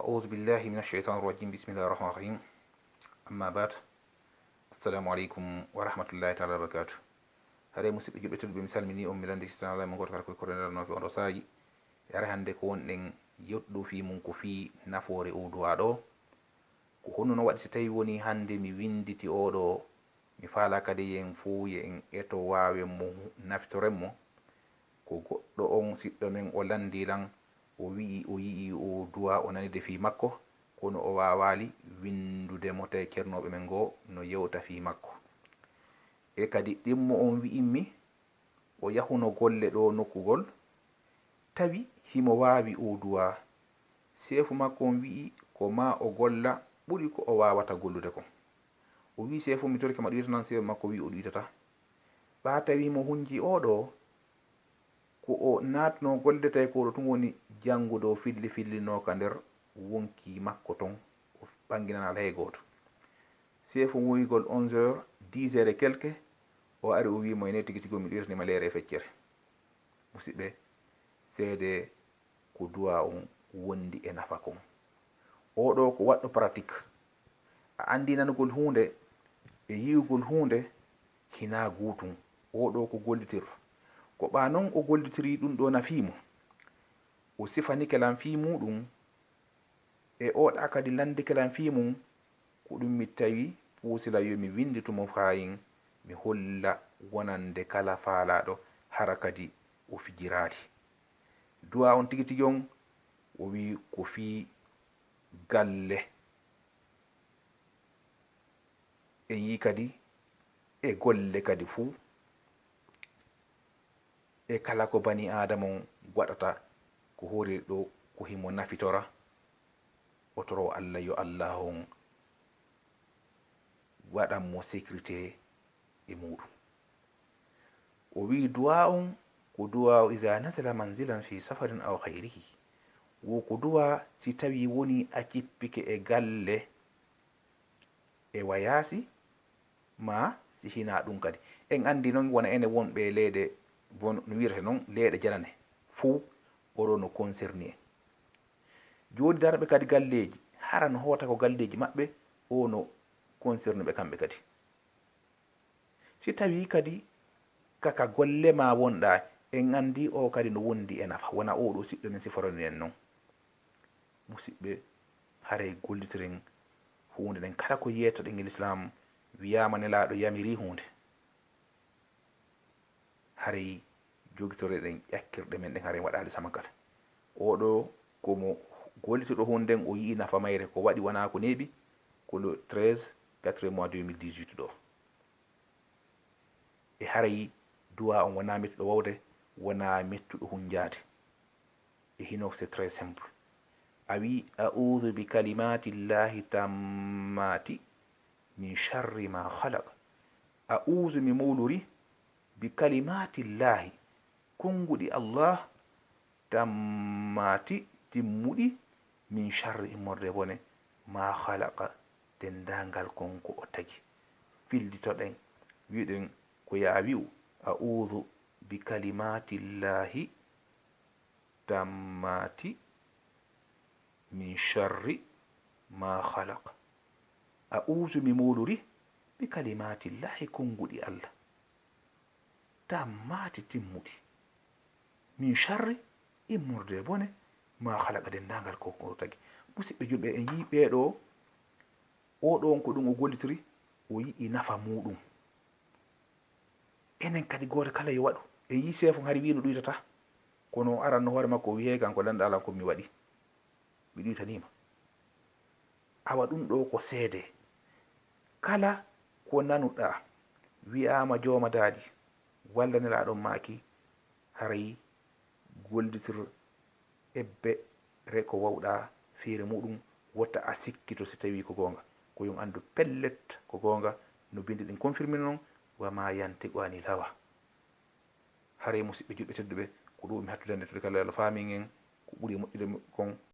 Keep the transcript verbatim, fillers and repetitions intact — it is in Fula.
Auzu billahi min ashaitan rajim. Bismillahi rahmani rahim. Amma bad. Assalamu aleykum wa rahmatullahi taala wa barakatu. Hare musidɓe julɓe tedduɓe, mi salmini on, mi landi sistan alay mo goto kala koye koreneranoɓe on ɗo saaji. E hare hannde ko wonɗen yewtude dow fii mum ko fii nafoore o duwa ɗo. Ko honno no waɗi si tawi woni hannde mi winnditi oɗo, mi faala kadi yen fow ye en eto waawen mo nafitoren mo? Ko goɗɗo on siɗɗo men o lanndii lan, o wi'i o yi'i o duwa o nanide fii makko, kono o waawaali winndude mo tawi cernooɓe men goo no yewta fii makko. E kadi ɗimmo on wi'immi o yahuno golle ɗo nokkugol, tawi himo waawi o duwa. Seefu makko on wi'i ko maa o golla ɓuri ko o waawata gollude kon. O wi'i seefu mi torike ma ɗuytanan, seefu makko wi'i o ɗuytata. Ɓaa tawi himo hunji oɗo ko o naatno golle tawi ko oɗo tun woni janngude o filli fillinoo ka nder wonki makko ton, o ɓanginana alay gooto. Seefu woyigol onze heures, dix heures et quelque, o ari o wi'i mo ene tigi tigi o mi ɗuytanima leere e feccere. Musidɓe, seede ko duwa on wondi e nafa kon. Oɗo ko waɗɗo pratique. A anndi nanugol huunde e yi'ugol huunde hinaa guutum. Oɗo ko gollitir. Ko ɓaa non o gollitiri ɗum ɗo nafii mo. O sifanike lan fii muuɗum. E oɗa kadi landike lan fii mum, ko ɗum mi tawi puusila yo mi winnditu mo faayin, mi holla wonande kala faalaaɗo hara kadi o fijiraali. Du'a on tigi tigi on, o wi'i ko fii galle. En yi'i kadi e golle kadi fuu, e kala ko bani aadama on waɗata ko hoori ɗo, ko himo nafitora, o toro Allah yo Allah on waɗan mo sécurité e muuɗum. O wi'i du'a on ko du'a o iza nazala manzilan fi safarin aw ghayrihi. Wo ko du'a si tawi woni a cippike e galle, e wayaasi, maa si hinaa ɗum kadi. En anndi non wona enen wonɓe leyɗe, bon, no wi'irete non, leyɗe janane, fow oɗo no concerné en. Jooni darɓe kadi galleeji, hara no hoota ko galleeji maɓɓe, o no concerné ɓe kamɓe kadi. Si tawii kadi ka, ka golle maa wonɗaa, en anndi o kadi no wondi e nafa, wona oɗo siɗɗo men siforani en non. Musidɓe, haray gollitiren huunde nden. Kala ko yeettoɗen e Lislaam, wiyaama Nelaaɗo yamirii huunde, haray jogitoreɗen ƴakkirɗe men ɗen, haray waɗaali sama kala. Oɗo ko mo gollitoɗo huunde nden, o yi'i nafa mayre, ko waɗi wonaa ko neeɓi, ko le treize quatrième mois deux mille dix-huit ɗo. E haray du'a on wonaa mettuɗo wawde, wonaa mettuɗo hunjaade. E hino c'est très simple. A wi, "A'udhu bi kalimati llahi tammati min sharri ma khalaq." A'udhu, mi mawlori, bi kalimati llahi, konnguɗi Allah, tammati, timmuɗi, min sharri, immorde e bone, ma khalaqa, denndaangal kon ko o tagi. Fillitoɗen, wi'uɗen ko ya wi'u, "A'udhu bi kalimati llahi tammati min sharri ma khalaqa." A'udhu, mi mawlori, bi kalimati llahi, konnguɗi Allah, tammati, timmuɗi, min sharri, immorde e bone, ma khalaqa, denndaangal ko, ko o tagi. Musidɓe julɓe, en yii ɓeeɗo, oɗo on ko ɗum o gollitiri, o yi'i nafa muuɗum. Enen kadi gooto kala yo waɗu. En yii seefo hari wi'ino ɗuytata, kono o aranno hoore makko o wi'e, "Hey, kanko lanɗo Alla ko mi waɗi, mi ɗuytaniima." Awa ɗum ɗo ko seede. Kala ko nanuɗaa wi'aama jooma daɗi, walla Nelaaɗo maaki, haray gollitir ebbere ko wawɗaa feere muɗum, wota a sikkito si tawii ko goonga. Ko yo on anndu pellet ko goonga, no binndi ɗin confirmini non, "Wa ma yantiqu anil hawa." Haray, musidɓe julɓe tedduɓe, ko ɗum mi hattude hannde, to kala Alla faamin en ko ɓuri moƴƴude kon.